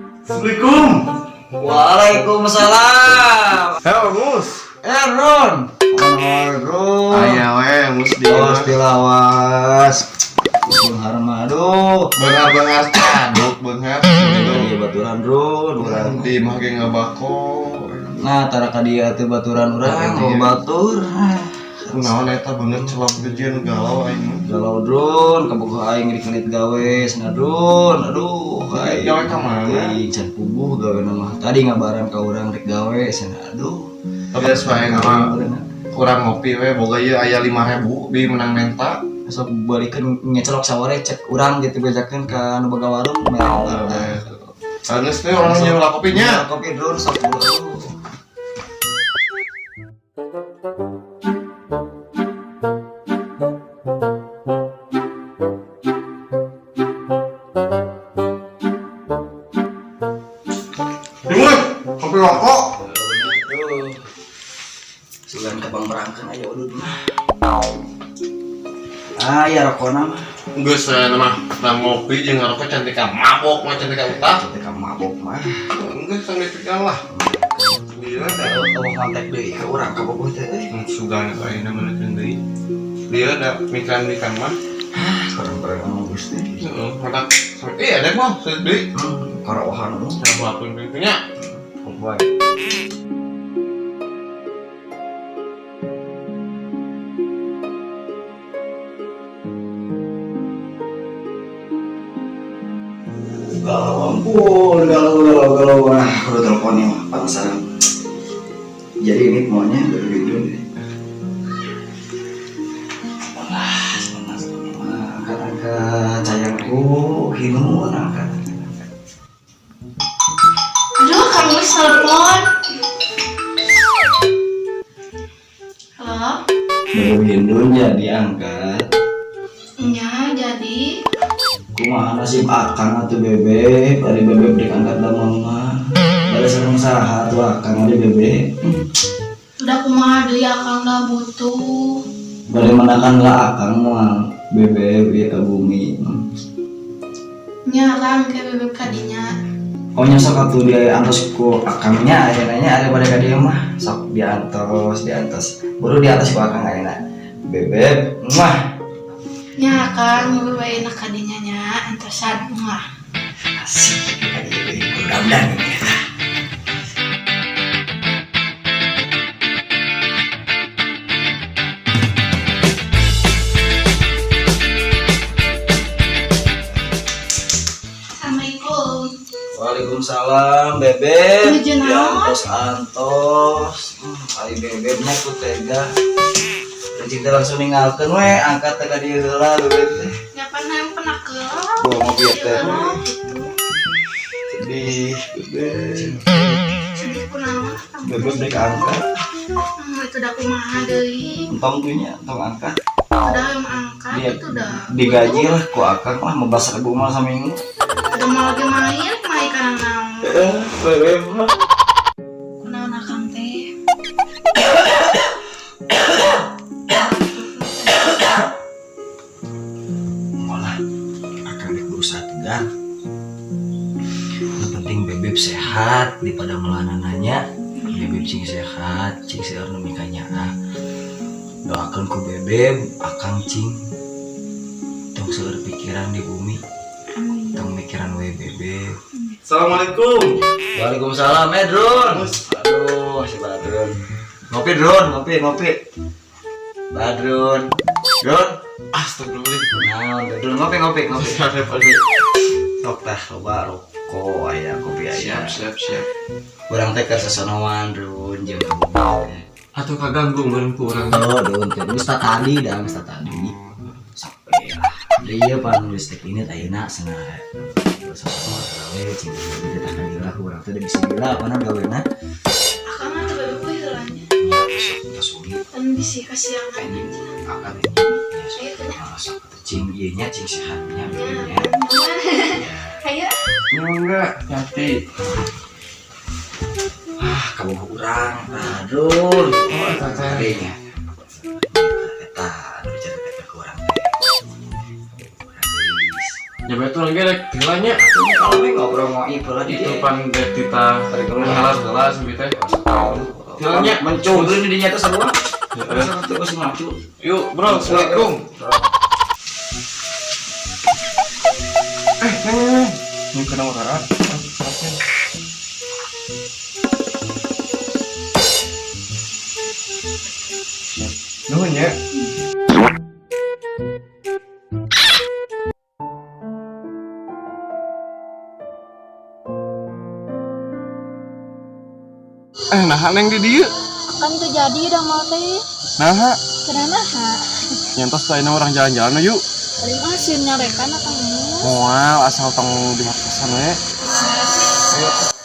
Assalamualaikum. Waalaikumsalam. Halo, Mus. Eh, Ron. Oh, Ron. Aya we, Mus di Bos dilawas. Beunghar mah aduh. Beunghar caduk beunghar. Iya baturan Ron, urang. Di mah ge ngabako. Nah, tara ka dieu teh baturan urang, Iya. oh batur. Kunaon eta beungeut celok gejeun galau aing mah. Galau Ron, kabogoh aing rek ngelit gawe cenah Ron. Aduh, aing. Gawe ka mana? Teuing can puguh gawe mah. Tadi ngabaran ka urang rek gawe cenah. Aduh. Geus wae mah kurang ngopi we boga ieu aya 5000 bi menang menta. Sok balikeun ngecelok saware cek urang gitu bejakeun ka anu boga warung mere. Geus teh urang nyewa kopinya. Kopi drone sok dulu. Wih, kopi rokok. Aduh. Sugan ka berangkeun aya udud mah. Ah, ya rokona mah. Geus mah nah ngopi jeung ngarokok cantik mabok mah cantik utah. Teh ka mabok mah. Geus tong dipikir lah. Gila dah. Tong kontak deui ka urang ka bogoh teh euy. Sugan ka ayeuna meureun deui. Dia ada mikiran-mikiran mah. Kurang-kurang ngomong Gusti. Heeh, mata iya ada mah deui. Karaohan lu. Sama pun pintunya. Boy. Galau ampun, galau, galau, galau. Ah, udah teleponnya penasaran. Jadi ini maunya dari gitu nih. Alah, senang, senang. Angkat, angkat, sayangku, hinun, angkat. Angkat. Aduh, kamu telepon. Halo? Baru Hindun jadi angkat. Nya, jadi Kumaha nasib akang atuh bebek, bari bebek dek angkat da mama. Bari sareng saha atuh akang ade bebek. Udah kumaha deui akang dah butuh. Bari menakan lah akang moal bebek ieu ka bumi. Nya akang ke bebek kadinya. Oh nya sok atuh dia antos ku akangnya aya nanya ada pada ka dieu mah. Sok diantos, diantos. Baru di atas ku akang ayeuna. Bebek, muah. Nya akang bebek enak kadinya nya antosan muah. Asik ka dieu deui mudah-mudahan ini. Assalamualaikum. Waalaikumsalam bebek. Nuju naon? Diantos antos. Ari bebeknya ku tega. Recik teh langsung ninggalkeun we, angkat teh ka dieu heula bebek teh. Nya pan hayang penakeul. Bawa mobil teh. Gitu. Sedih bebek. Sedih kunaon akang. Bebek dek angkat. Itu udah kumaha deui. Entong tuh nya, entong angkat. Udah yang angkat Dia itu udah. digaji lah ku akang lah 15.000 mah saminggu. Udah mau lagi main, main karena naon. Bebek mah. Kunaon akang teh? Malah akang dek berusaha tegar. Yang penting bebek sehat daripada melanananya. Bebek cing sehat, cing seueur nu mikanyaah. Doakeun ku bebek akang cing tong seueur pikiran di bumi, Amin. tong mikiran we bebek. Assalamualaikum. Waalaikumsalam, eh Drun. Aduh, si Badrun. Ngopi Drun, ngopi, ngopi. Badrun. Drun. Astagfirullahaladzim. Nah, Drun ngopi, ngopi, ngopi. Ngopi. Sok tah loba rokok aya, kopi aya. Siap, siap, siap. Urang teh keur sasonoan Drun jeung kamu. Atuh kaganggu meureun ku urang. Oh, Drun teh geus tadi dah, geus tadi. Sok we lah. Ieu pan listrik ini ayeuna cenah. Sasonoan we cing teh tah ka dieu urang teh bisa gila mana gawena. Akang mah teu bebek we heula nya. Sok tah sulit. Kan bisi kasiangan aja. Akang ini Ayo teh nya. sok cing ieu nya cing sehatnya Nya. nya. Ayo. Enggak, hati. Ah, kamu urang, aduh. Oh, eta teh. Adenya. Eta anu dicaritakeun ku urang teh. Urang geulis. Ya betul lagi rek heula nya. Kalau we ngobrol ngoib heula di Itu pan rek tita ngalas heula sampe teh. Heula nya. Mencung di dinya teh sarua. Heeh. Terus ngacu. Yuk, bro, Assalamualaikum. Eh, neng, neng, neng. Ini kena orang. Nuhun ya. Eh, nah neng di dieu. Kan teu jadi udah mau teh. Nah, Cenah naha? nyantos lain orang jalan-jalan yuk. Paling mah sieun nyarekan akang mah. Moal asal tong di markasan we. Ayo.